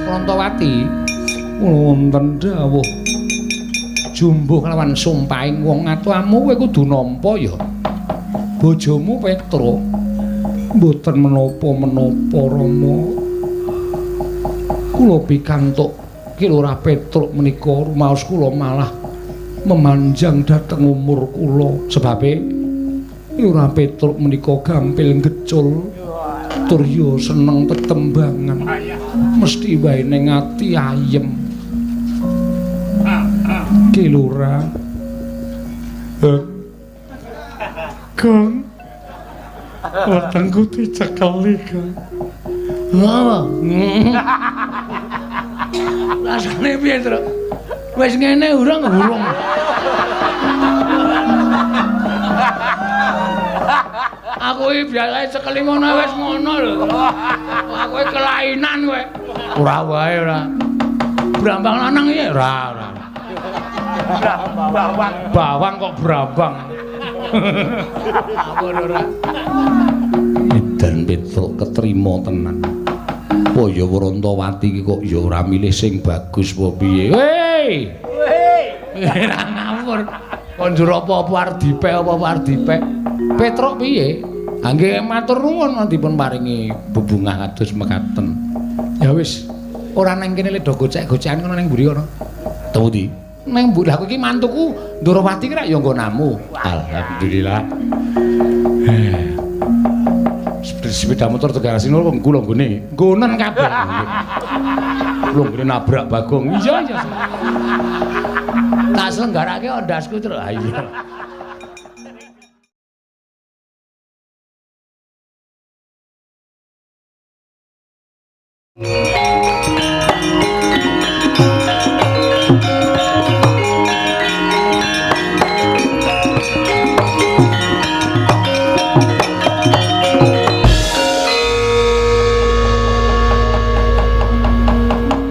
Prantawati wonten dawuh jumbuh kelawan sumpahing wong atuamu kowe kudu nampa ya. Bojomu Petruk mboten menapa-menapa Rama. Kula pikantuk Ki Lurah Petruk menika rumaos kula malah memanjang dhateng umur kula. Sebabe Lurah Petruk menika gampil ngecul tur ya seneng tetembangan. Mesti wae ning ati ayem. Ki Lurah. Gong. Wetengku dicekeli, Gong. Lha. Rasane piye, Truk? Wis ngene urung urung. Aku iki biasane cekeli ngono wis ngono lho. Aku iki kelainan kowe. Ora wae ora. Brambang lanang iki ora ora. Bawang. Bawang kok brambang. Aku ora. Edan Petruk ketrima tenan. Apa ya Wrantawati iki kok ya ora milih sing bagus apa piye? Hei. Hei. Ora ngawur. Kon njur apa-apa arep dipek apa-apa arep dipek. Petruk piye? Ha nggih matur nuwun dipun paringi bebungah kados mekaten. Ya wis, ora nang kene le do gocek-gocekan kono ning mburi kono. Temu di. Nang mburi aku iki mantuku Ndorowati ki rak ya nggonamu. Alhamdulillah. Sepeda motor tegarasi nol wong kula nggone. Nggonen kabeh. Kula nggone nabrak Bagong. Iya iya. Tak selenggarake ondasku terus. Ha iya.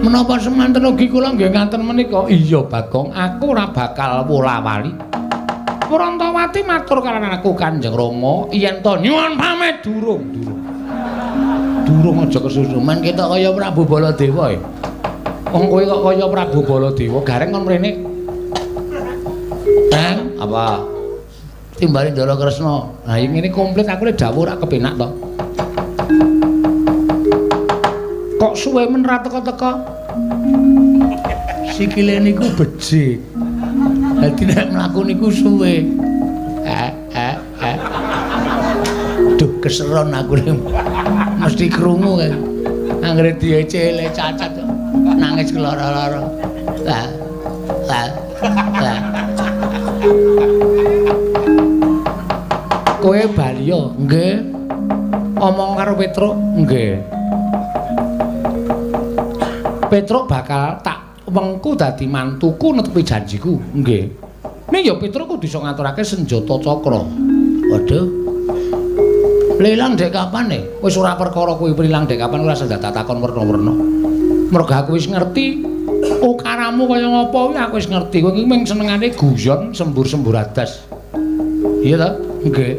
Menapa semanten ugi kula nggih ngaten menika? Iya Bagong, aku ora bakal wola-wali. Prantawati matur kaliyan aku Kanjeng Rama yen to nyuwun pamit durung, durung. Durung aja kesusu. Men ketok kaya Prabu Baladewa e. Wong kowe kok kaya Prabu Baladewa, gareng kon mrene. Teng, apa? Timbali Ndara Kresna. Lah ngene komplit aku le dawuh ora kepenak to. Kok suwe men ra teka-teka? Sikile niku becik. Dadi nek mlaku niku suwe. Duh keseron aku mesti krungu kae. Anggere diecele cacat nangis keloro-loro. Lah. Lah. Lah. Kowe bali yo? Nggih. Omong karo Petruk? Nggih. Petruk bakal tak wengku dadi mantuku netepi janjiku. Nggih. Ning ya Petruk kudu iso ngaturake senjata cakra. Waduh. Lilang dek kapan e? Wis ora perkara kuwi lilang dek kapan ora usah takon werna-werna. Mergo aku wis ngerti ukaramu kaya ngapa kuwi aku wis ngerti. Kowe iki mung senengane guyon sembur-sembur adas. Iya ta? Nggih.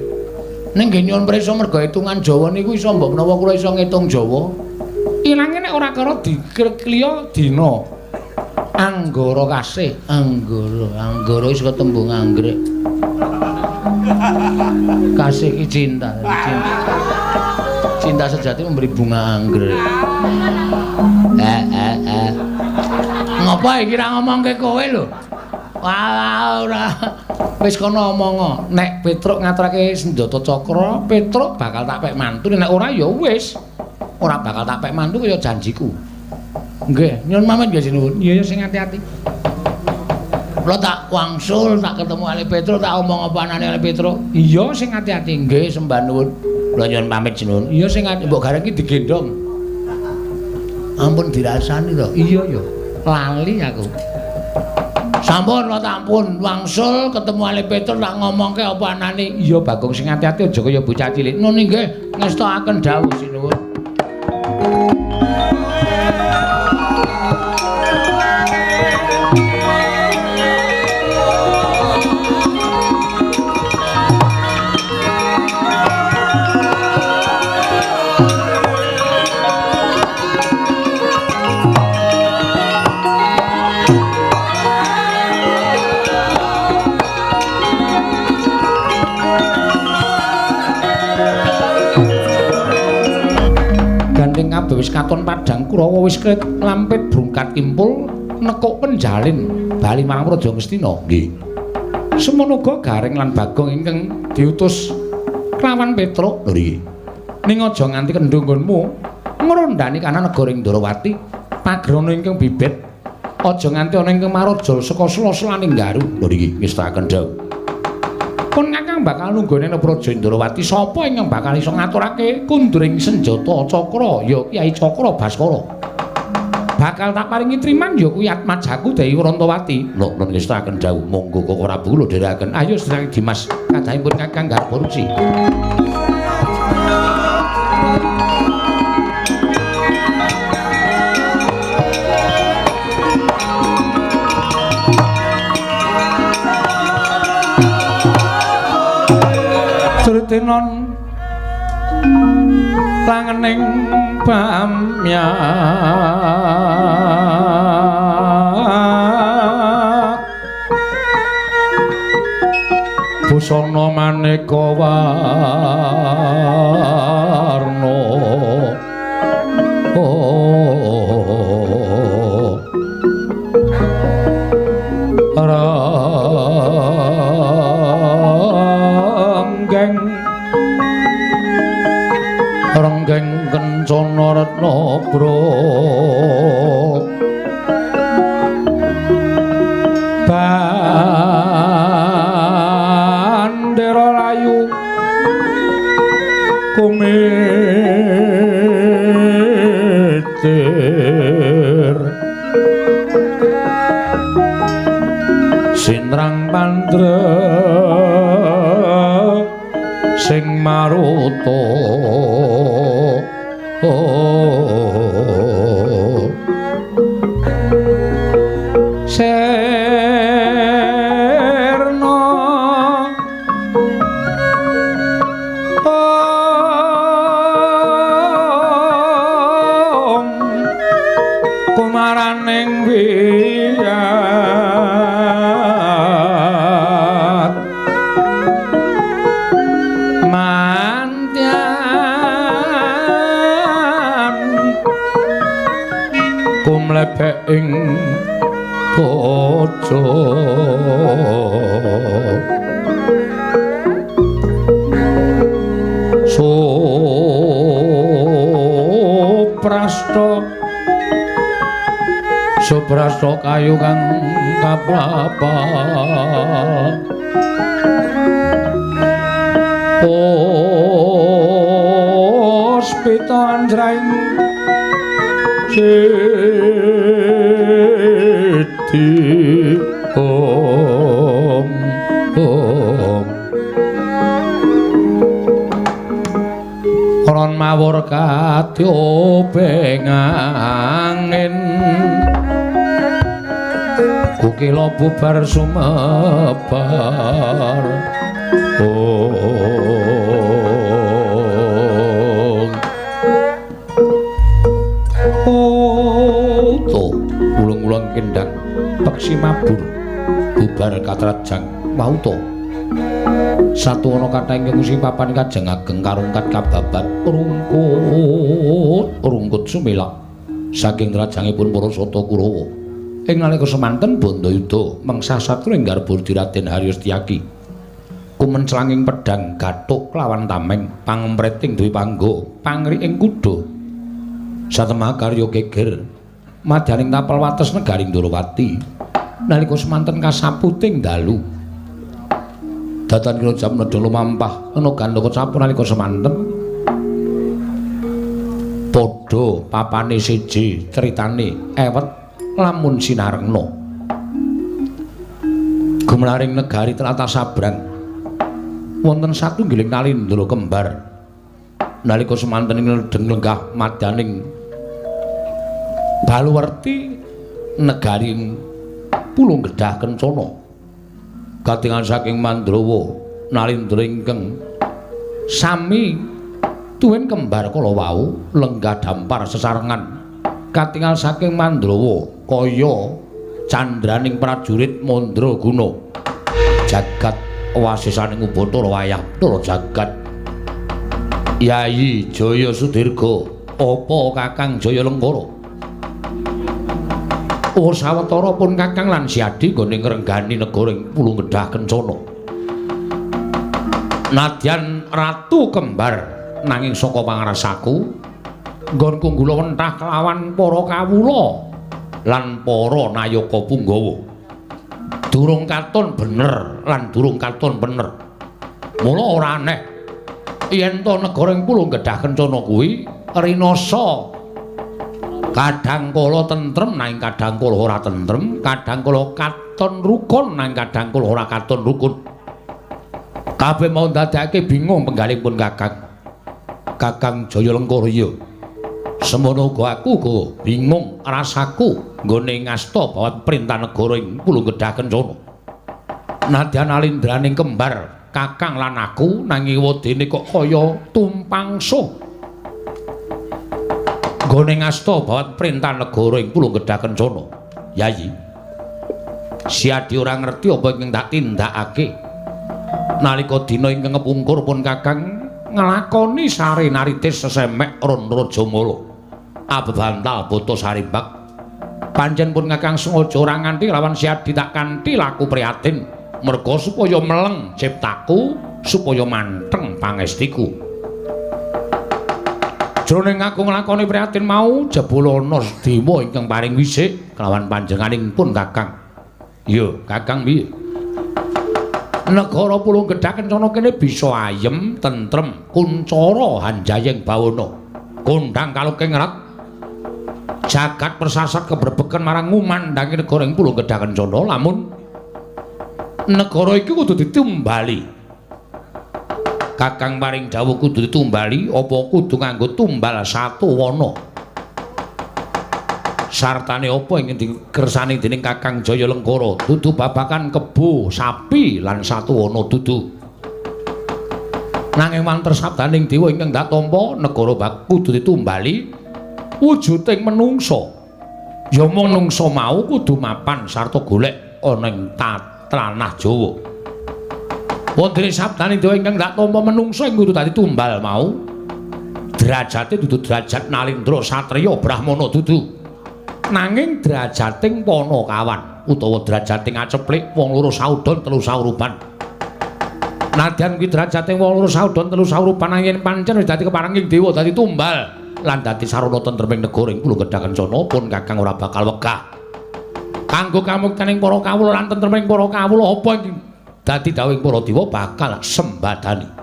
Ning nggih nyuwun prisa mergo hitungan Jawa niku iso mbok menawa kula iso ngitung Jawa. Ilange nek ora karo dikliya dina. Anggara kasih, anggara, anggara wis ketembung anggrek. Kasih ki cinta, cinta. Cinta sejati memberi bunga anggrek. Ngopo iki ra ngomongke kowe lho? Wah, ora. Wis kono omong. Nek Petruk ngaturake senjata cakra, Petruk bakal tak pek mantu, nek ora ya wis. Ora bakal tak pek mantu kaya janjiku. Nggih, nyuwun pamit nggih sinuwun. Iya ya sing ati-ati. Kula tak wangsul, tak ketemu Ali Petruk, tak omong apa anane Ali Petruk. Iya sing ati-ati. Nggih, sembah nuwun. Kula nyuwun pamit sinuwun. Iya sing ati mbok gareng iki digendhong. Ampun dirasani to. Iya ya. Lali aku. Sampun kula tampun wangsul ketemu Ali Petruk tak ngomongke apa anane. Iya Bagong sing ati-ati aja kaya bocah cilik. Nun nggih ngestokaken dawuh sinuwun. kabeh wis katon padhang Kurawa wis lampit brungkat kimpul nekuk penjalin bali marang Praja Ngastina. Nggih. Semono uga Gareng lan Bagong ingkang diutus kelawan Petruk. Lho nggih. Ning aja nganti kendho nggonmu ngrondani kana negara Ndrawati, pagrana ingkang bibit aja nganti ana ingkang marajal saka sela-selaning garu. Lho nggih, ngestakaken dawuh. Pun kakang bakal nunggone nang Praja Ndrawati, sapa ingkang bakal iso ngaturake kunduring senjata cakra ya Kyai Cakra Baskara. Bakal tak paringi triman ya kuwi Atmajaku Dewi Wrantawati. Lho nun ngestakaken dawuh, monggo Koko Prabu kula dherekaken. Ayo sedherek Dimas, kadhahipun kakang garba ruci. Tritinon langening pamyak busana maneka warna renggeng kencana retna bro bandera layu kumitir sinrang pandra sing maruta serna om kumaraning wiyat mantyan kumlebek ing kaca suprasta suprasta kayu kang kaprapal puspita anjraing siti om om ron mawur katiopeng angin kukila bubar sumebar om oh ulung-ulung kendang peksi mabur bubar katrajang wauta satuwana kathah ingkang ngungsi papan kajeng ageng karungkat kababat rungkut rungkut sumilak saking trajangipun para sata Kurawa. Ing nalika semanten Bandayuda mengsah satru ing garba Raden Harya Setyaki kumenclanging pedhang gathuk kelawan tameng pangempreting Dwi Pangga pangri ing kuda satemah karya geger madyaning tapel wates negari Ndrawati. Nalika semanten kasaputing dalu datan kira jam nedha lumampah ana gandaka capu nalika semanten padha papane siji critane ewet lamun sinarengna gumlaring negari tlatah sabrang wonten satunggiling nalindra kembar nalika semanten ing lenggah madyaning Baluwerti negari Pulung Gedhah Kencana katingal saking Mandrawa nalindra ingkang sami tuwin kembar kala wau lenggah dampar sesarengan katingal saking Mandrawa kaya candraning prajurit mandraguna jagat wasisaning ubathara wayah Bathara jagat Yayi Jaya Sudirga Apa Kakang Jaya Lengkara? Oh, sawetara pun Kakang lan Siadi nggone ngrenggani negara ing Pulung Gedhah Kencana. Nadyan ratu kembar nanging saka pangrasaku nggonku nggulawentah kelawan para kawula lan para nayaka punggawa. Durung katon bener lan durung katon bener. Mula ora aneh yen to negara ing Pulung Gedhah Kencana kuwi rinasa kadang kala tentrem nanging kadang kala ora tentrem, kadang kala katon rukun nanging kadang kala ora katon rukun. Kabeh mau ndadekake bingung penggalipun Kakang. Kakang Jaya Lengkara iya. Semono uga aku uga bingung rasaku nggone ngasta bawat perintah negara ing Pulung Gedhah Kencana. Nadyan alindraning kembar Kakang lan aku nanging wedene kok kaya tumpangsuh. Nggone ngasta bawat perintah negara ing Pulung Gedhah Kencana. Yayi, Siadi ora ngerti apa ingkang tak tindakake. Nalika dina ingkang kepungkur pun Kakang nglakoni sare naritis sesemek Ron Rajamala. Abebantal bata sarimbak. Pancen pun Kakang sengaja ora nganti lawan Siadi tak kanthi laku prihatin merga supaya meleng ciptaku, supaya manteng pangestiku. Jroning aku nglakoni prihatin mau jebul ana dewa ingkang paring wisik kelawan panjenenganing pun Kakang. Iya, Kakang piye? Negara Pulung Gedhah Kencana kene bisa ayem, tentrem, kuncara hanjayeng bawana. Kondhang kaluking rat. Jagat persasat kebrebeken marang ngumandhangi negara ing Pulung Gedhah Kencana lamun negara iki kudu ditumbali. Kakang paring dawuh kudu ditumbali apa kudu nganggo tumbal satu wana. Sartane apa ingkang dikersani dening Kakang Jaya Lengkara? Dudu babakan kebo, sapi lan satu wana dudu. Nanging wanter sabdaning dewa ingkang dak tampa negara bak kudu ditumbali wujuding menungsa. Ya menungsa mau kudu mapan sarta golek ana ing tanah Jawa. Wonten sabdaning dewa ingkang dak tampa menungsa ing kudu dadi tumbal mau derajate dudu derajat nalindra satriya brahmana dudu. Nanging derajating panakawan utawa derajating aceplik wong loro saudon telu sauruban. Nadyan kuwi derajating wong loro saudon telu sauruban nanging pancen wis dadi keparenging dewa dadi tumbal lan dadi sarana tentreming negara ing Pulung Gedhah Kencana pun Kakang ora bakal wegah. Kanggo kamuktening para kawula lan tentreming para kawula apa ing dadi dawuhing para dewa bakal sembadani.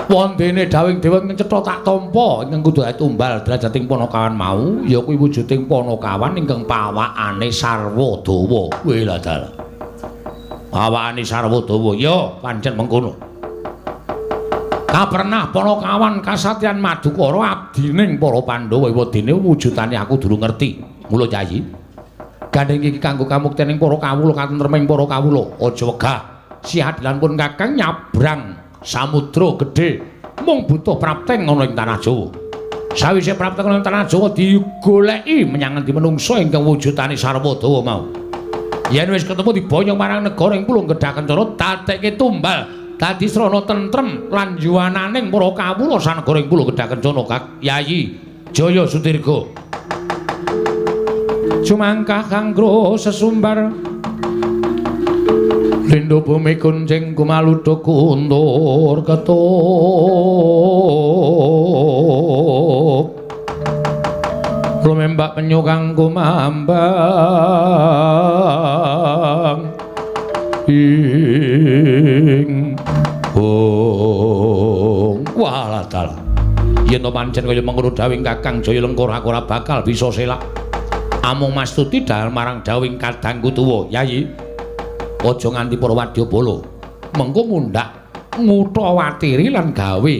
Wondene dawuhing dewa ingkang cetha tak tampa ingkang kudu tumbal derajating panakawan mau ya kuwi wujuding panakawan ingkang pawakane sarwa dawa. Weh lah dalah. Pawakane sarwa dawa ya pancen mengkono. Kapernah panakawan kasatriyan Madukara abdining para Pandhawa wedene wujudane aku durung ngerti. Mula Yayi, gandeng iki kanggo kamuktening para kawula katentreming para kawula. Aja wegah. Siadilan pun Kakang nyabrang samudra gedhe mung butuh prapteng ana ing tanah Jawa. Sawise prapteng ana ing tanah Jawa digoleki menyang endi menungsa ingkang wujudane sarwa dawa mau. Yen wis ketemu diboyong marang negara ing Pulung Gedhah Kencana dadekke tumbal dadi srana tentrem lan yuwananing para kawula sanegara ing Pulung Gedhah Kencana. Kak Yayi Jaya Sudirga. Sumangkah kanggo sesumbar lindo bumi kuncing kumaluduk kuntur ketup lumembak penyu kang kumambang ing ong walah dalah. Yen to pancen kaya mengkono dawuhing Kakang Jaya Lengkara aku ora bakal bisa selak. Amung mastuti dahar marang dawuhing kadangku tuwa. Yayi, aja nganti para wadyabala mengko mundhak ngutawatiri lan gawe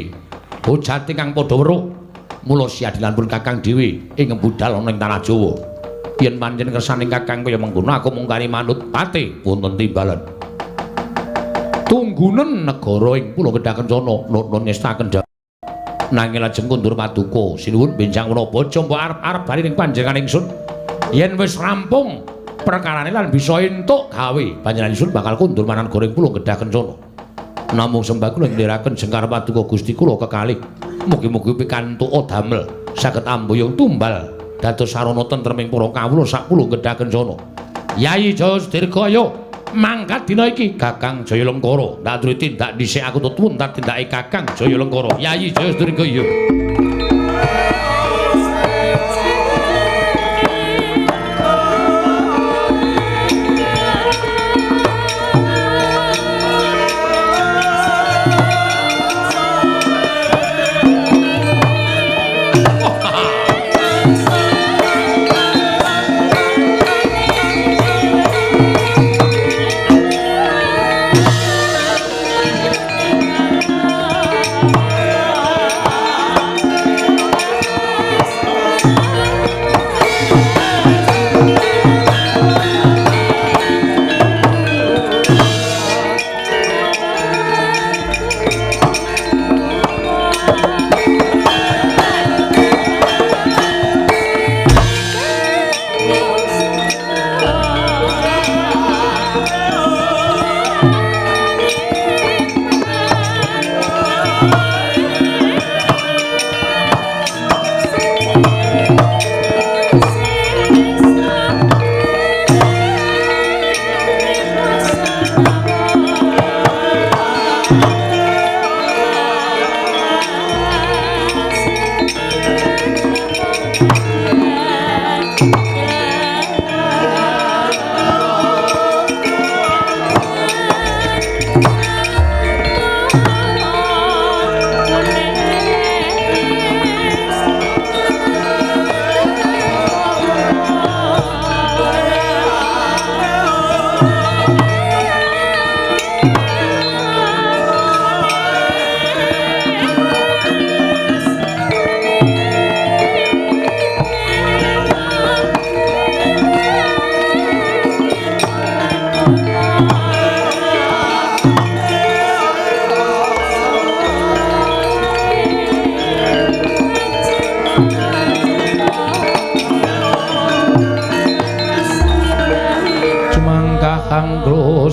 hojate kang padha weruh. Mula siadilan pun Kakang dhewe ing budal ana ing tanah Jawa. Yen pancen kersaning Kakang kaya mengkono aku mung kari manut pate wonten timbalan. Tunggunen negara ing Pulau Gedhah Kencana nutun ngestaken nanging lajeng kundur paduka. Sinuwun benjang menapa aja mbok arep-arep bali ning panjenengan ingsun. Yen wis rampung perkarane lan bisa entuk gawe panjenengan ingsun bakal kundur marang negara ing Pulau Gedhah Kencana. Namung sembah kula ngliraken jengkar paduka Gusti kula kekalih. Mugi-mugi pikantuk damel saged ambuyung tumbal dados sarana tentreming para kawula sakpuluh gedha kencana. Yayi Jaya Sudirga ayo mangkat dina iki Kakang Jaya Lengkara. Ndak duwe tindak dhisik aku tuwun tak tindake Kakang Jaya Lengkara. Yayi Jaya Sudirga iya.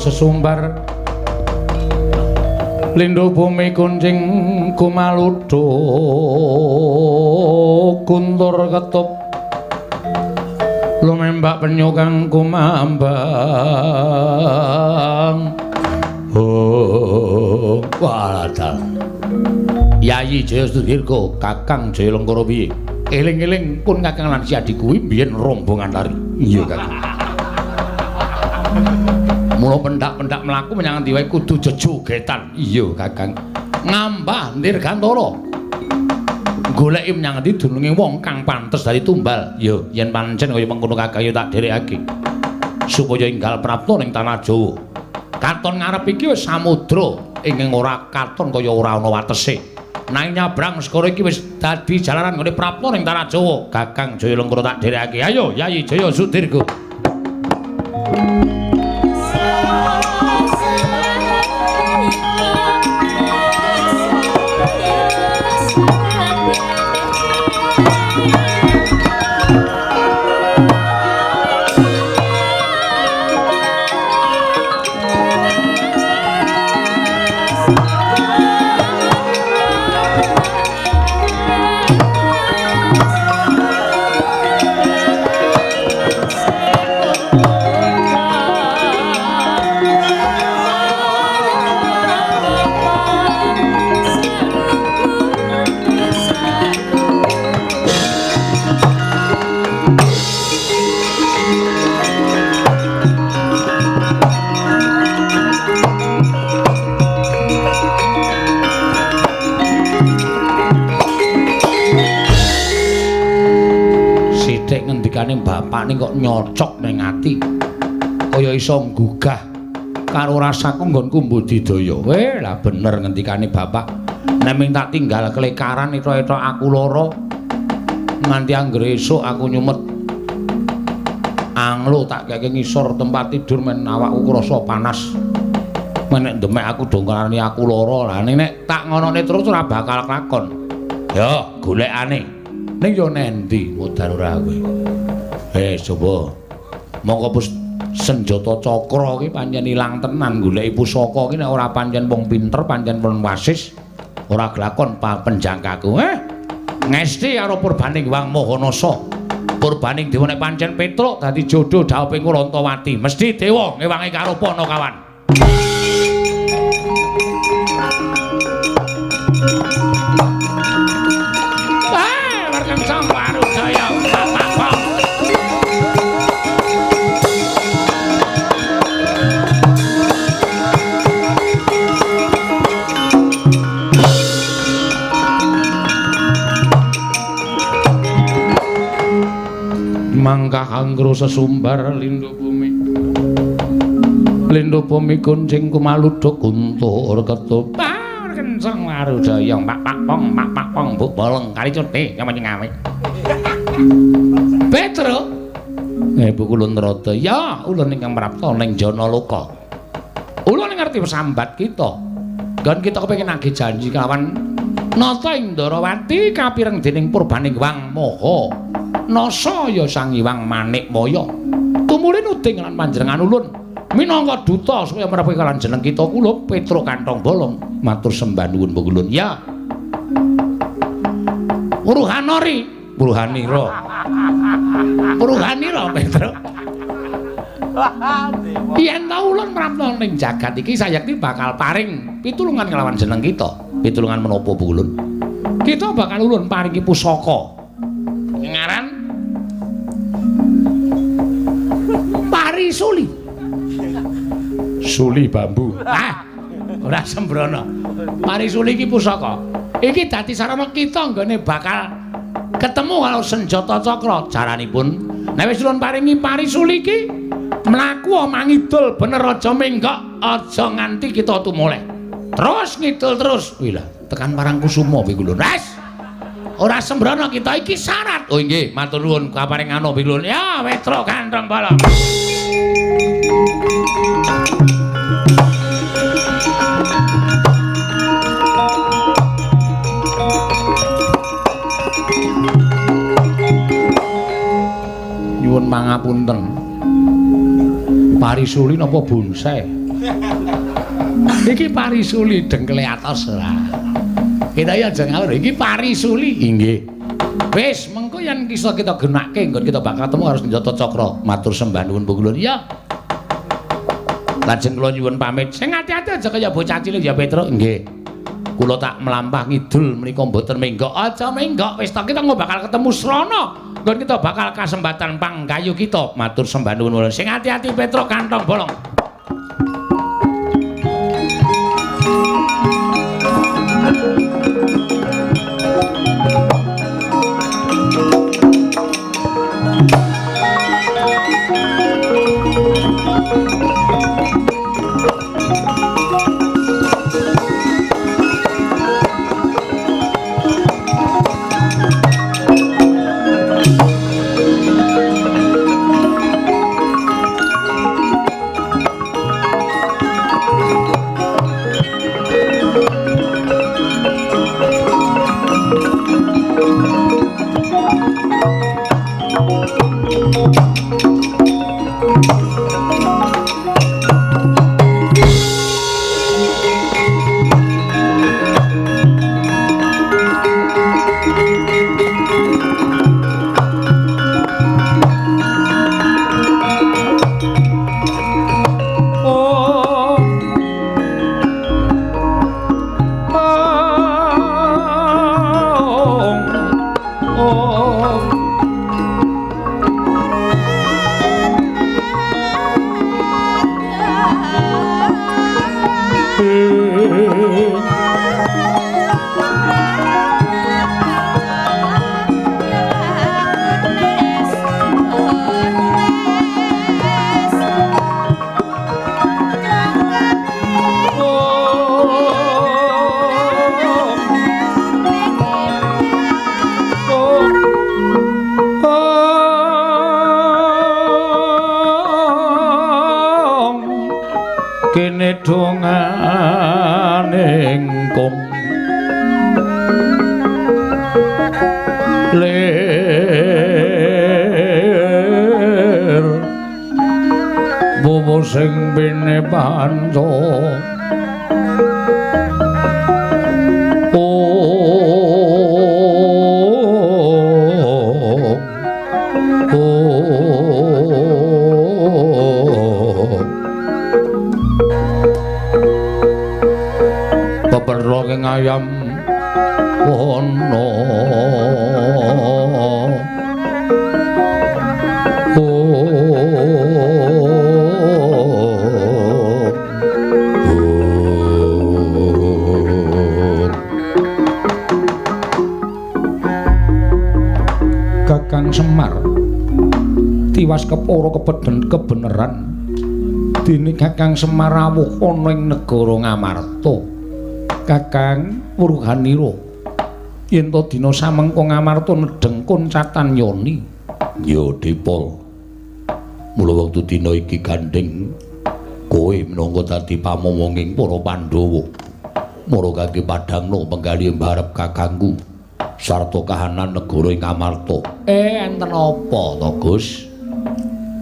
Sesumbar lindo bumi kuncing kumaludo kuntur ketup lumembak penyu kang kumambang. Oh waladal Yayi Jaya Sudirga Kakang Jaya Lengkara piye? Eling-eling pun Kakang lan si adik kuwi biyen rombongan lari. Iya Kakang. Mula pendak-pendak mlaku menyang endi wae kudu jejogetan. Iya Kakang. Ngambah Dirgantara. Goleki menyang endi dununge wong kang pantes dadi tumbal. Ya yen pancen kaya mengkono Kakang ya tak dherekake. Supaya enggal prapta ning tanah Jawa. Katon ngarep iki wis samudra ingkang ora katon kaya ora ana watese. Nanging nyabrang segara iki wis dadi jalaran nggone prapta ning tanah Jawa. Kakang Jaya Lengkara tak dherekake. Ayo Yayi Jaya Sudirga. Bapakne kok nyocok ning ati kaya iso nggugah karo rasaku nggonku mbudidaya. Weh, lah bener ngendikane bapak. Nek ming tak tinggal kelekaran etok-etok aku lara nganti anggere esuk aku nyumet anglo tak keke ngisor tempat tidur men awakku krasa panas. Men nek ndemek aku dongkarane aku lara. Lah nek tak ngonone terus ora bakal kelakon. Ya, golekane. Ning yo nendi modar ora kowe. Coba. Mongko senjata cakra ki pancen ilang tenan goleki pusaka ki nek ora pancen wong pinter, pancen wong wasis, Ora glakon penjangkaku. Ngesti karo purbaning Hyang Mahanasa. Purbaning dewa nek pancen Petruk dadi jodho dhawuhing Rantawati. Mesti dewa ngewangi karo Panakawan. Warkencang Warujaya Bapak. Mangkah anggro sesumbar lindu bumi. Lindu bumi kuncing kumaluduk guntur ketup. Kenceng Warujaya pak pak pong pak pak pong buk bolong kali cuti nyama nyengawe. Petruk. Bu kula Narada. Ya, ulun ingkang prapta ning Janaloka. Ulun ngerti sambat kita. Nggon kita kepengin nagih janji kelawan Nata Indarawati kapireng dening purbaning Hyang Maha Nasa ya Sang Hyang Manikmaya. Tumuli nuding lan panjenengan ulun minangka duta supaya mrepe kalian jeneng kita kula Petruk Kantong Bolong matur sembah nuwun ulun. Ya. Puruhanori, Puruhanira. Puruhanira Petruk. Yen ta ulun prapta ning jagat iki sayekti bakal paring pitulungan kelawan jeneng kita. Pitulungan menapa ulun? Kita bakal ulun paringi pusaka. Ngaran Parisuli. Suli bambu. Ah, ora sembrono. Parisuli iki pusaka. Iki dadi sarana kita nggone bakal ketemu karo senjata cakra. Caranipun nek wis ulun paringi parisuli iki mlaku mangidul bener aja menggok, aja nganti kita tumoleh. Terus ngidul terus. Wih lah, tekan Parangkusuma kuwi lho. Res. Ora sembrono kita iki syarat. Oh inggih, matur nuwun kaparing ana kuwi lho. Ya, Petruk Kantong Bolong. Nyuwun pangapunten. Parisuli napa bonsai? Iki parisuli dengkele atos ora. Kita ya aja ngawur, iki parisuli. Inggih. Wis, mengko yen iso kita genake nggon kita bakal ketemu karo senjata cakra. Matur sembah nuwun Ulun. Ya. Lajeng kula nyuwun pamit. Sing ati-ati aja kaya bocah cilik ya Petruk. Nggih. Kula tak mlampah ngidul menika mboten menggok. Aja menggok, wis ta kita engko bakal ketemu srana. Nggon kita bakal kasempatan panggayu kita. Matur sembah nuwun. Sing ati-ati Petruk Kantong Bolong. Kene dongane kong lir bobo sing bene panco. Oh. ayam wana. Kakang Semar tiwas kepara kepeden kebeneran dene Kakang Semar rawuh ana ing negara Ngamarta. Kakang Wuruhanira yen to dina samengko Ngamarta nedheng koncatan yoni. Ya Dipol, mula wektu dina iki gandheng kowe minangka dadi pamomonging para Pandhawa mara kangge padhangna penggalih mbarep kakangku sarta kahanan negara ing Ngamarta. Enten apa to, Gus?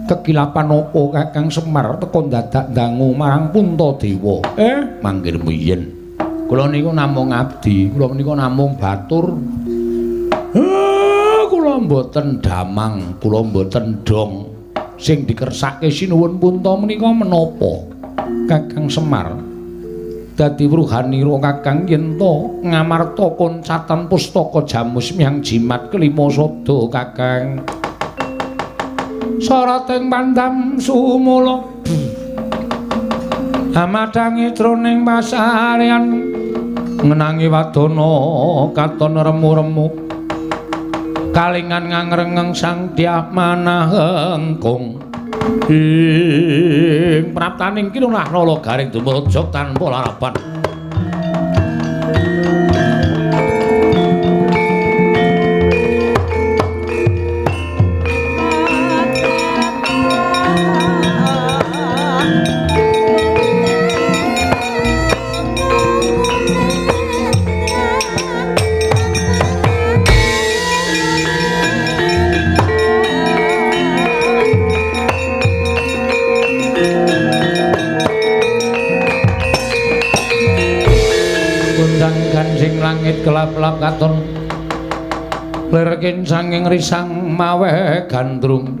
Kekilapan apa Kakang Semar teka dadak dangu marang Puntadewa? Manggil miyen. Kula niku namung abdi, kula menika namung batur. Kula mboten damang, kula mboten dong. Sing dikersake sinuwun Punta menika menapa? Kakang Semar dadi wruhanira Kakang yen to Ngamarta koncatan pustaka jamus miang jimat kelima sada Kakang. Sarating pandam sumula amadhangi jroning pasarean ngenangi wadana katon remu-remu kalingan ngangrengeng sang Dyah Manahengkung ing praptaning kinunah nala garing dumrujug tanpa larapan. Langit kelap-lap katon lerkin sanging risang maweh gandrung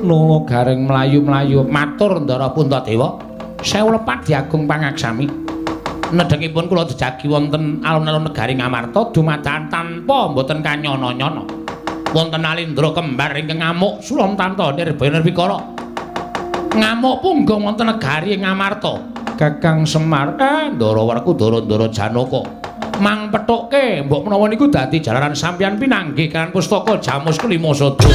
nula garing mlayu-mlayu matur Ndara Puntadewa sewu lepat diagung pangaksami nedhengipun kula jejagi wonten alun-alun negari Ngamarta dumadakan tanpa mboten kanyana-nyana wonten alindra kembar ingkang ngamuk Sulamtanta Nirbaya Nirwikara ngamuk punggung wonten negari Ngamarta. Kakang Semar Ndara Werkudara Ndara Janaka mang pethukke mbok menawa niku dadi jalaran sampeyan pinanggih kan pustaka jamus kelima sada.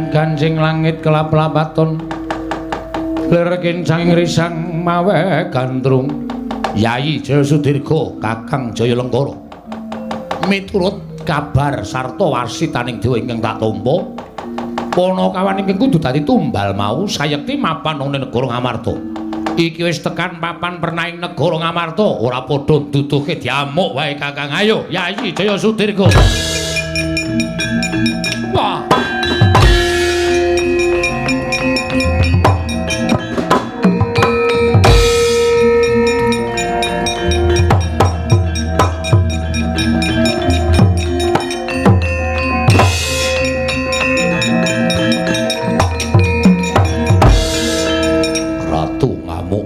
Ganjing langit kelap-lapaton lerkin sanging risang maweh gandrung Yayi Jaya Sudirga Kakang Jaya Lengkara miturut kabar sarta warsitaning dewa ingkang tak tampa panakawan ingkang kudu dadi tumbal mau sayekti mapan ana negara Ngamarta iki wis tekan papan pernaing negara Ngamarta ora padha nduduhke diamuk wae Kakang. Ayo Yayi Jaya Sudirga. Wah.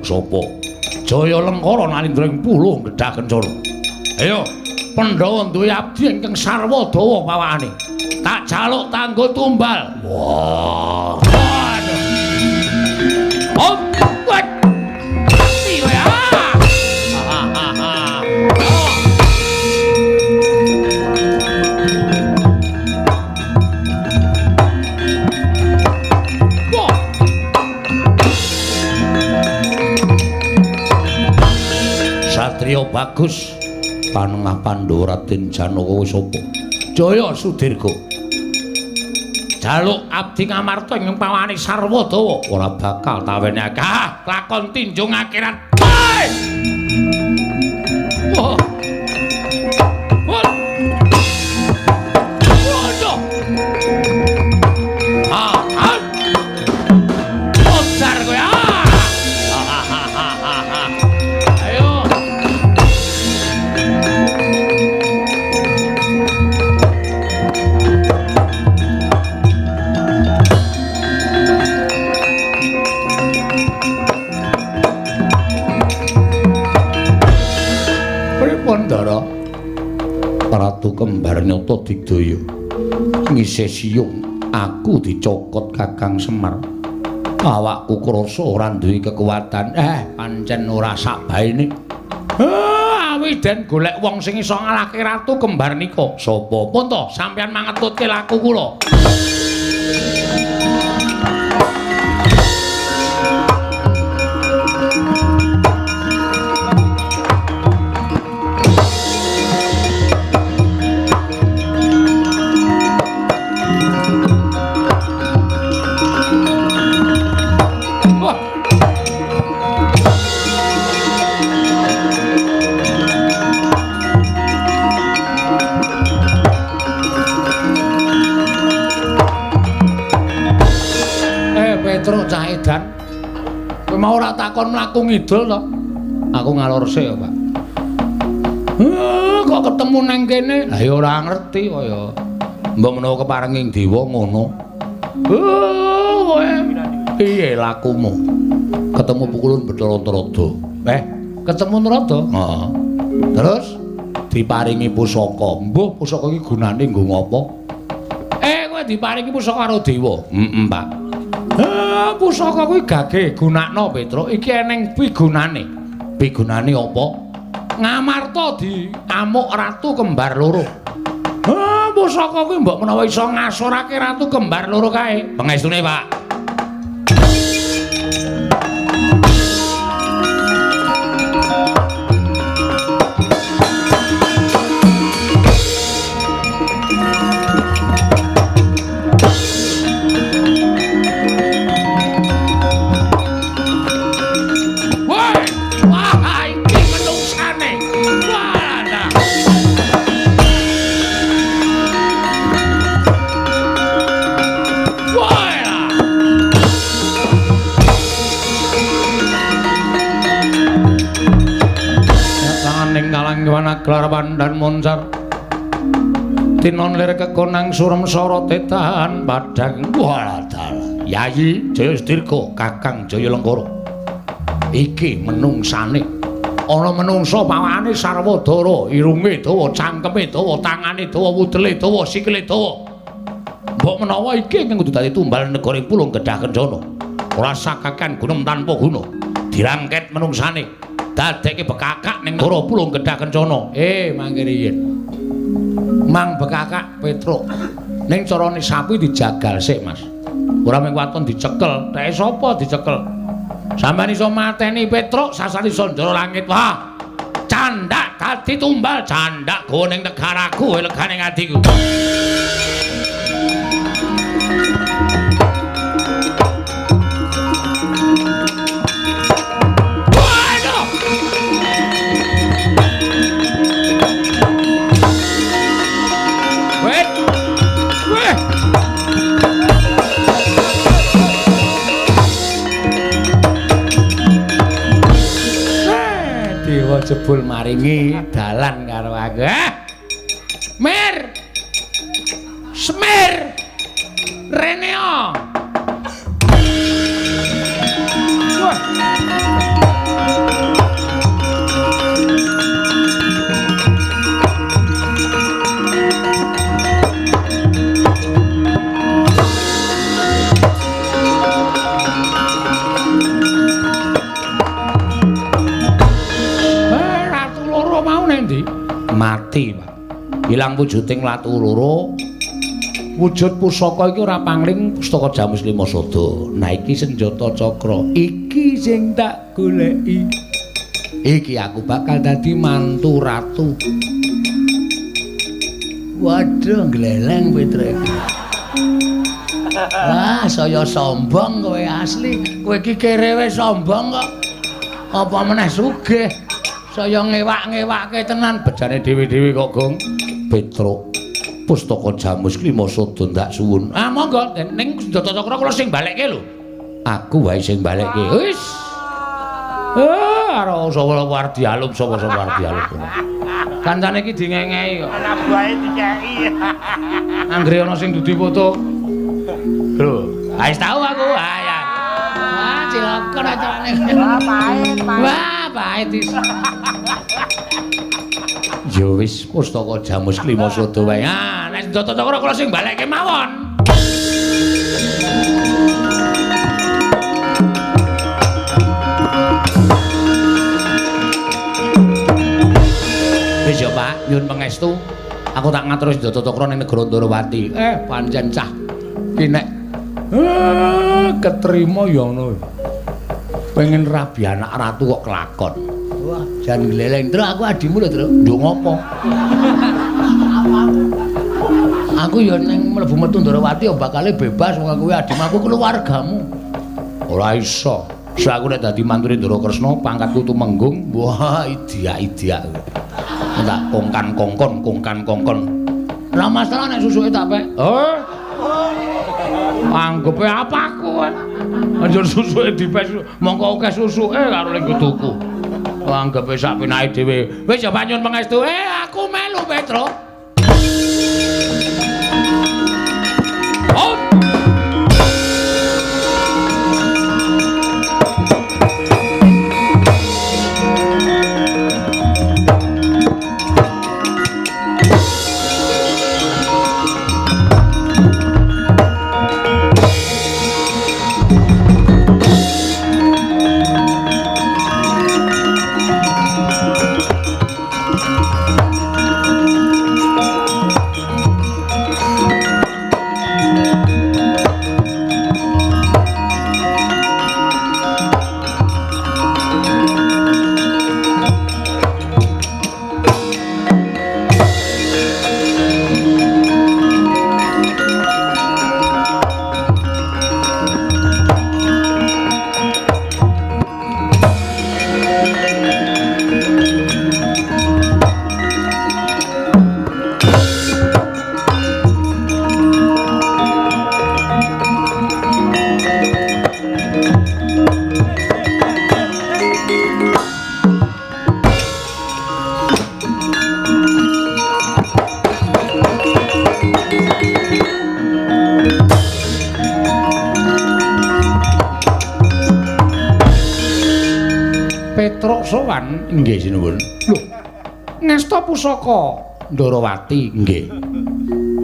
Sapa Jaya Lengkara nalindra ing puluh gedhah kencana. Ayo Pandhawa duwe abdi ingkang sarwa dawa pawakane. Tak jaluk tanggo tumbal. Wah. Waduh. Oh, wat. Mati kowe ah. Satrio bagus. Panengah Pandhawa Raden Janaka wis sapa? Jaya Sudirga. Jaluk abdi ngamarta ing pawane sarwa dawa ora bakal tawenake. Ah, lakon tinjung akhirat. Wah. Wah. Waduh. Ah, ah. Ojar kowe. Ah. Ayo. Pripun, Ndara? Ratu Kembar Nyata Digdaya. Ngisih siyung aku dicokot Kakang Semar. Awakku krasa ora duwe kekuatan. Pancen ora sakbaene. Awi den golek wong sing iso ngalahke Ratu Kembar nika. Sapa? Pun to, sampeyan mangetutke laku kula. Wah. Petruk cah edan. Kowe mau ora takon mlaku ngidul to? Aku ngalor sik ya, Pak. Kok ketemu nang kene? Lah ya ora ngerti kaya. Mbok menawa keparenging dewa ngono. Kowe piye lakumu? Ketemu pukulun Bathara Narada. Ketemu Narada? Heeh. Terus diparingi pusaka. Mbuh pusaka iki gunane nggo ngopo? Kowe diparingi pusaka karo dewa. Heeh, Pak. Pusaka kuwi gage gunakno, Petruk. Iki eneng pigunane. Pigunane apa? Ngamarta diamuk Ratu Kembar Loro. Pusaka kuwi mbok menawa iso ngasorake Ratu Kembar Loro kae. Pengestune, Pak. Wah, iki menungsane. Wah, nah. Wah. Tanganing kalang wana gelar pandan moncar. Tinon lir kekonang surem sorote tahan padang. Wah, dalah. Yayi Jaya Sudirga, Kakang Jaya Lengkara. Iki menungsane. Ana menungsa pawane sarwa dara, irunge dawa, cangkeme dawa, tangane dawa, wudele dawa, sikile dawa. Mbok menawa iki ingkang kudu dadi tumbal negara ing Pulung Gedhah Kencana. Ora sakakan gunung tanpa guna. Dirangket menungsane, dadekke bekakak ning negara Pulung Gedhah Kencana. Mangke riyin. Mang bekakak Petruk. Ning carane sapi dijagal sik, Mas. Ora mung waton dicekel, teke sapa dicekel? Sampeyan iso mateni Petruk sasar iso ndara langit. Wah. Candak dadi tumbal, candak gawa ning negaraku, legane atiku. Waduh. Weh. Weh. Dewa jebul maringi dalan karo aku. Mir. Semir. Reneo. Wah. Mati, Pak. Ilang wujuding Ratu Loro. Wujud pusaka iki ora pangling pustaka Jamus Lima Sada. Nah iki senjata cakra. Iki sing tak goleki. Iki aku bakal dadi mantu ratu. Waduh, gleleng Petruk iki. Wah, saya sombong kowe asli. Kowe iki kerewe sombong kok. Apa meneh sugih? Saya ngewak-ngewake tenan bejane dhewe-dhewe kok, Gong. Petruk, pustaka Jamus Klima Sada ndak suwun. Ah, monggo ning senjata cakra kula sing balekke lho. Aku wae sing balekke. Wis. Karo sapa arep dialum sapa-sapa arep dialum. Kancane iki dingengehi kok. Anak buahe dikeki. Anggere ana sing dudu foto. Lho, wis tau aku. Ah ya. Wah, cilaka acarane. Wah, pahit, pahit. Wah, pahit is. Ya wis pustaka Jamus Klima Sada wae. Ah, nek senjata cakra kula sing balekke mawon. Wis ya Pak, nyuwun pangestu. Aku tak ngatur senjata cakra ning negara Ndorowati. Pancen cah. Ki nek ketrima ya ngono. Pengen rabi anak ratu kok kelakon. Wah, jan gleleng. Truk aku adimu lho, Truk. Nduk ngopo? Aku ya ning mlebu metu Ndorowati ya bakale bebas wong aku adimu, aku keluargamu. Ora iso. Sak aku nek dadi mantune Ndara Kresna, pangkatku tumenggung. Wah, idiak-idiak. Tak kongkan-kongkon, kongkan-kongkon. Ora masalah nek susuke tak pek. Oh. Anggepe apa aku? Anjur susuke dipek, mongko akeh susuke karo ning tuku. Anggepe sak penake dhewe. Wis ya Pak nyuwun pangestu. Aku melu Petruk. Oh. Petruk sowan nggih sinuwun. Lho, ngasta pusaka Ndorowati nggih.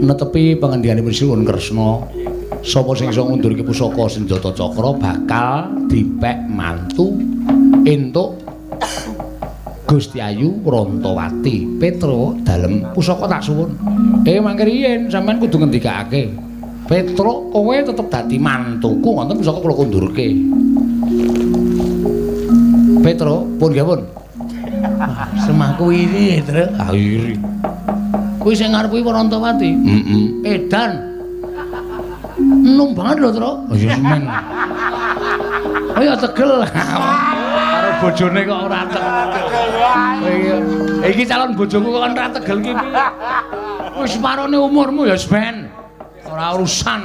Netepi pangendikaning Sinuwun Kresna, sapa sing iso ngundurke pusaka senjata cakra bakal dipek mantu entuk Gusti Ayu Rantawati. Petruk dalem pusaka tak suwun. Mangke riyen sampean kudu ngendikake. Petruk kowe tetep dadi mantuku ngoten pusaka kula kundurke. Petruk, pun nggih pun. Semahku iri, Truk. Ah iri. Kuwi sing ngarep kuwi Rantawati. Heeh. Edan. Enom banget lho, Truk. Oh ya semen. Oh ya tegel. Karo bojone kok ora tegel. Iki calon bojoku kok ora tegel ki piye? Wis parone umurmu ya semen. Ora urusan.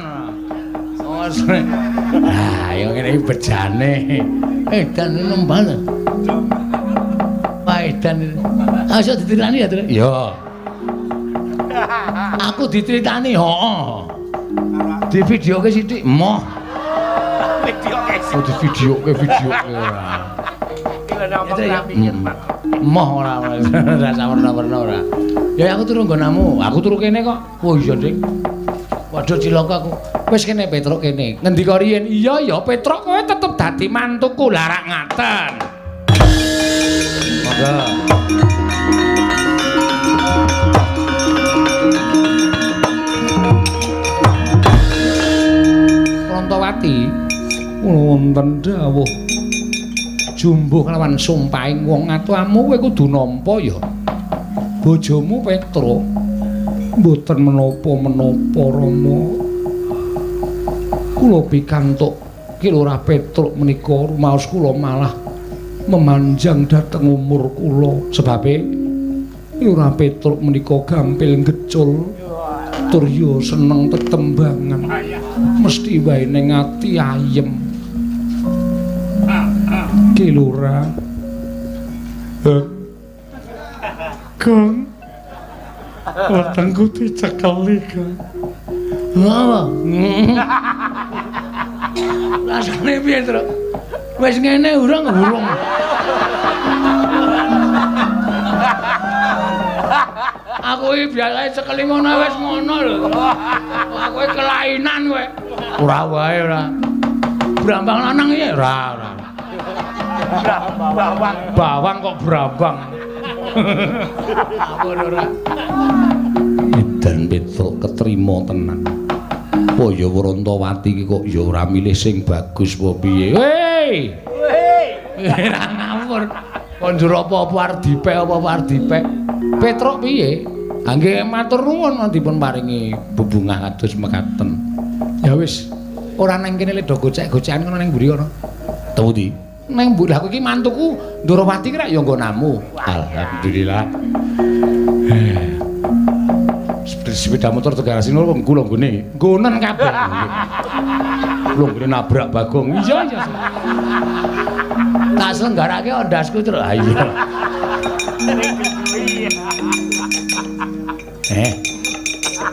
Oh, ah, ya ngene iki bejane. Edan enom banget. Wah, edan. Ah, iso dicritani ya, Truk? Iya. Aku diceritani, heeh. Di videoke sithik, moh. Videoke sithik. Oh, di videoke ora. Moh ora ora sawerna-werna ora. Ya aku turu nggonamu, aku turu kene kok. Oh iya, Dik. Waduh cilaka aku. Wis kene Petruk kene. Ngendika riyen, iya ya Petruk kowe tetep dadi mantuku. Lah rak ngaten. Monggo. Rantawati wonten dawuh. Jumbuh kelawan sumpahing wong atuamu kowe kudu nampa ya. Bojomu Petruk mboten menapa-menapa Rama. Kula pikantuk Ki Lurah Petruk menika rumaos kula malah memanjang dhateng umur kula. Sebabe Lurah Petruk menika gampil ngecul tur ya seneng tetembangan. Mesti wae ning ati ayem. Ki Lurah. Gong. Wetengku dicekeli, Gong. Apa? Rasane piye, Truk? Wis ngene urung urung. Aku iki biasane cekeli ngono wis ngono lho. Aku iki kelainan kowe. Ora wae ora. Brambang lanang iki ora ora. Bawang. Bawang kok brambang. Aku ora. Edan Petruk ketrima tenan. Apa ya Wrontowati iki kok ya ora milih sing bagus apa piye? Hei! Hei! Ora ngawur. Kon njur apa-apa arep dipek apa-apa arep dipek. Petruk piye? Ha nggih matur nuwun dipun paringi bebungah kados mekaten. Ya wis, ora nang kene le do gocek-gocekan kono ning mburi kono. Temu di. Nang mburi aku iki mantuku Ndorowati ki rak ya nggonamu. Alhamdulillah. Sepeda motor Tegarasi lho kula nggone. Nggonen kabeh. Kula nggone nabrak Bagong. Iya iya. Tak selenggarake ondasku terus. Ha iya.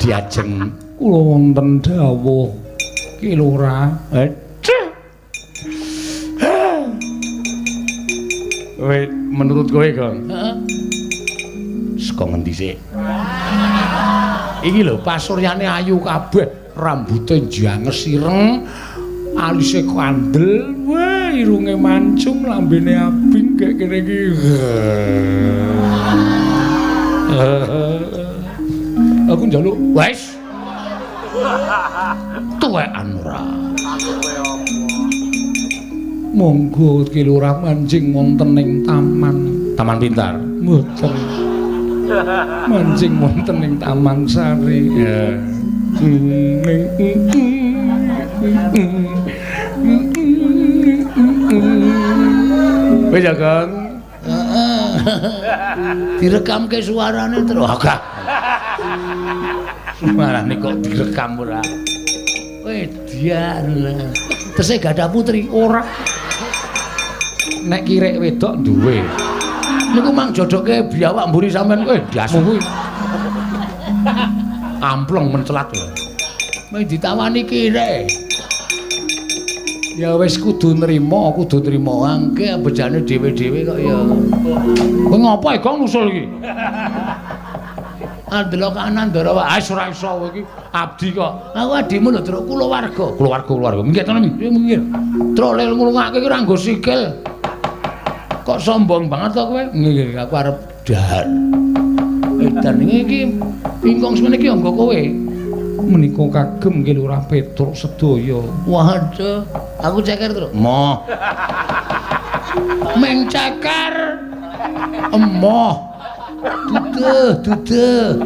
Diajeng kula wonten dawuh Ki Lurah. Kowe menurut kowe, Gong? Heeh. Saka ngendi sik? Iki lho pasuryane ayu kabeh, rambute njanges ireng, alise kandel, wah irunge mancung, lambene abing kek kene iki. Aku njaluk wis. Tuwekan ora. Monggo Ki Lurah manjing wonten ing taman. Taman pintar. Mboten. Manjing wonten ing Taman Sari. Ya. Wis ya, Kang. Heeh. Direkamke suarane terus. Agak. Suarane kok direkam ora. Wedian. Terus gadah putri ora. Nek kirek wedok duwe. Niku mang jodoke biawak mburi sampean kowe ndasmu kuwi. Amplong mencelat lho. Mung ditawani kirek. Ya wis kudu nrima, kudu nrima. Angke bejane dhewe-dhewe kok ya. Kowe ngopo e Gong nusul iki? Andelok kanan ndara wae ora iso kowe iki abdi kok. Aku adimu lho, Truk, kulawarga. Kulawarga, kulawarga. Minggir to, minggir. Truk lel nglungake iki ora nggo sikil. Kok sombong banget to kowe? Nggih, aku arep dahar. Edan iki ingkung semene iki nggo kowe. Menika kagem Ki Lurah Petruk sedaya. Waduh, aku ceker, Truk. Moh. Meng ceker. Emoh. Duduh, duduh.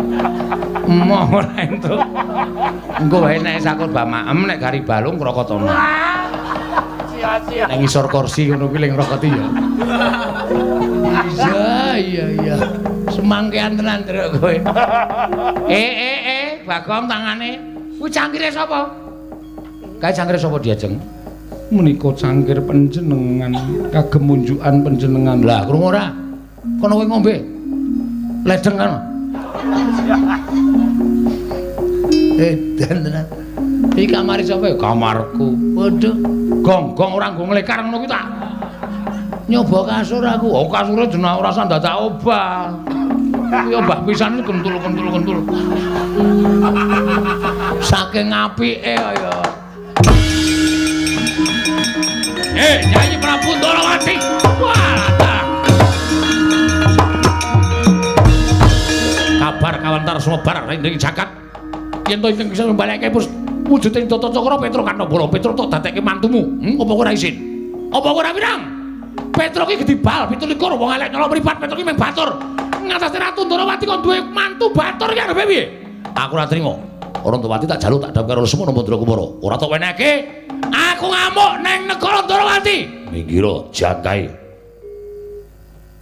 Emoh ora entuk. Engko wae nek sakur bamaem nek gari balung krokotono. Sia-sia. Nek ngisor kursi ngono kuwi ling ngrokoti ya. Iya, iya, iya. Semangkean tenan Truk kowe. Bagong tangane. Kuwi cangkire sapa? Kae cangkire sapa diajeng? Menika cangkir panjenengan, kagem munjukan panjenengan. Lah, krungu ora? Kono kowe ngombe. Ledeng kan. Edan tenan. Iki kamare sapa ya? Kamarku. Waduh, gong-gong ora nggo nglekar ngono kuwi tak. Nyoba kasur aku. Oh, kasure jeneng ora usah dadak obah. Kuwi obah pisan kentul-kentul-kentul. Saking apike kaya. Nyai Prabu Ndorowati. Wah, kabar kawantar sumebar ing jagat. Yen to ingkang bisa mbalekke wujuding Tata Cakra Petruk Kanabala, Petruk tok dadekke mantumu. Apa kowe ora isin? Apa kowe ora wirang? Petruk iki gedhi bal 27 wong elek nyolok mripat Petruk iki mung batur. Ngatasé Ratu Ndorowati kon duwe mantu batur iki arepe piye? Aku ora trima. Rantawati tak jaluk tak dhawuh karo Lesmana Mandra Kumara. Ora tok wenehke. Aku ngamuk neng negara Ndorowati. Minggiro jangkae.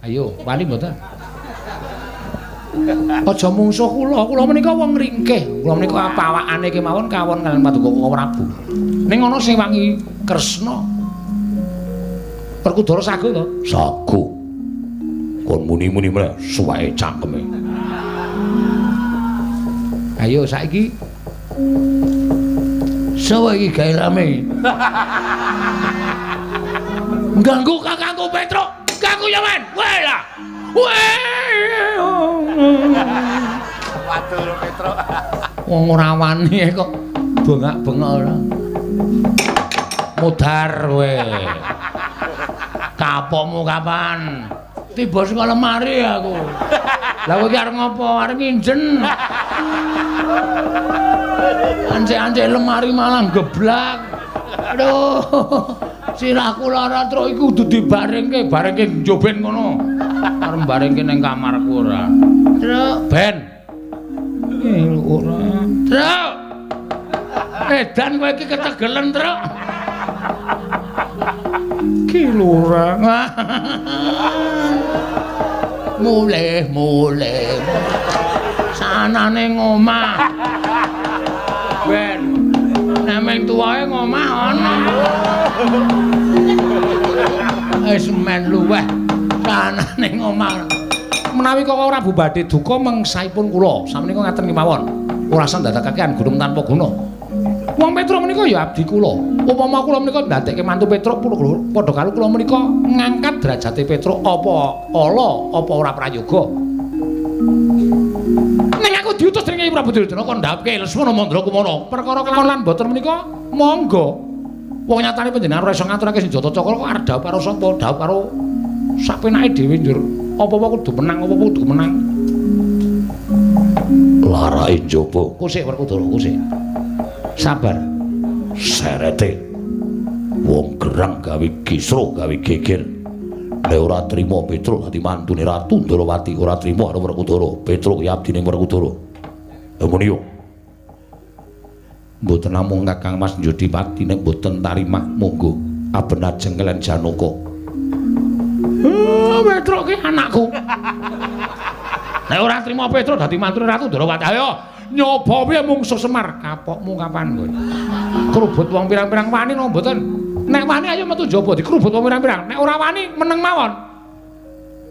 Ayo, wani mboten? Aja mungsuh kula, kula menika wong ringkih. Kula menika pawakane kemawon kawon kaliyan Paduka Prabu. Ning ana sing wangi Kresna. Werkudara sago to? Sago. Kon muni-muni meneh suweke cangkeme. Ayo saiki sapa iki gawe rame? Ganggu kakangku Petruk, ganggu ya men. Weh lah. Weh. Waduh Petruk. Wong ora wani kok bengak-bengok ora. Mudhar kowe. Kapokmu kapan? Tiba saka lemari aku. Lah kowe iki arep ngopo? Arep nginjen. Ancek-ancek lemari malah geblak. Aduh. Sirahku lara truk iku kudu dibarengke, barengke njoben ngono. Arep barengke ning kamarku ora. Truk ben. Ora. Truk. Edan kowe iki ketegelen, Truk. Ki lurah. Mulih, mulih. Sanane ngomah. Ben. Nek meng tuwae ngomah ana. Wis men luweh. Sanane ngomah. Menawi Koko Prabu badhe duka mengsaipun kula, samenika ngaten kemawon. Ora usah ndadekake gunung tanpa guna. Wong Petruk menika ya abdi kula. Upama kula menika ndadekke mantu Petruk padha karo kula menika ngangkat derajate Petruk apa ala apa ora prayoga. Ning aku diutus dening Prabu Duryudana kon ndhawuhke Lesmana Mandra Kumara. Perkara kelakon lan boten menika monggo. Wong nyatane panjenengan ora iso ngaturake senjata cakra kok arep dhawuh karo sapa? Dhawuh karo sapenake dhewe njur. Apa-apa kudu menang, apa-apa kudu menang. Larake njaba. Kusik Werkudara, kusik. Sabar. Serete. Wong gerang gawe kisruh, gawe geger. Nek ora trima Petruk dadi mantune Ratu Ndorowati, ora trima karo Werkudara. Petruk ya abdine Werkudara. Lha muni yo. Mboten namung Kakang Mas Njodipati nek mboten tarimah monggo aben ajeng kaliyan Janaka. Petruk ki anakku. Nek ora trima Petruk dadi mantune Ratu Ndorowati, ayo nyoba piye mungsuh Semar. Kapokmu kapan kowe? Krubut wong pirang-pirang wani napa mboten? Nek wani ayo metu njaba dikrubut wong pirang-pirang. Nek ora wani meneng mawon.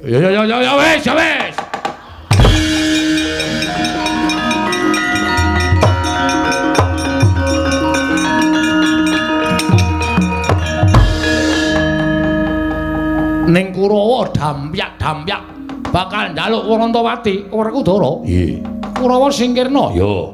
Ya ya ya ya wis, ya wis. Ning Kurawa dampyak-dampyak bakal njaluk Warantawati Werkudara. Nggih. Kurawa singkirna. Ya.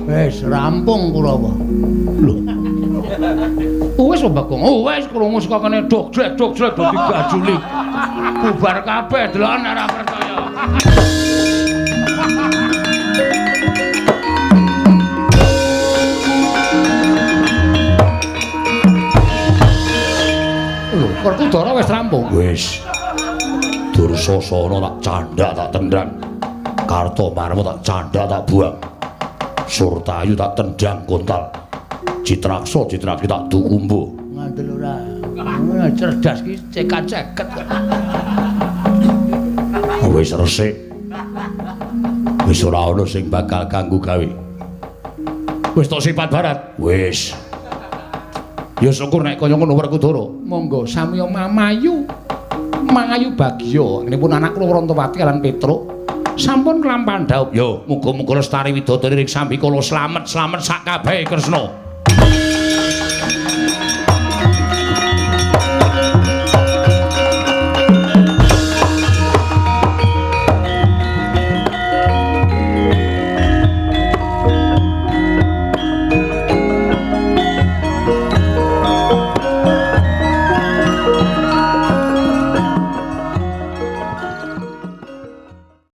Wis rampung Kurawa. Lho. Wis Bagong. Oh wis krungu saka kene dok jlek dok jlek dadi gajuli. Bubar kabeh deloken ora percaya. Lho, Werkudara wis rampung. Wis. Dursasana tak candhak tak tendang. Kartomarma tak candhak tak buang. Surtayu tak tendang kontal. Citraksa Citraksi tak dukumbu. Ngandel ora. Cerdas ki cekat-ceket. Wis resik. Wis ora ana sing bakal ganggu gawe. Wis tok sifat barat. Wis. Ya syukur nek kaya ngono Werkudara. Monggo samiya mamayu. Mangayu bagya. Ngenipun anak kula Warantawati lan Petruk sampun kelampahan dhaup. Ya muga-muga lestari widodari ring sambikala slamet-slamet sak kabehe Kresna.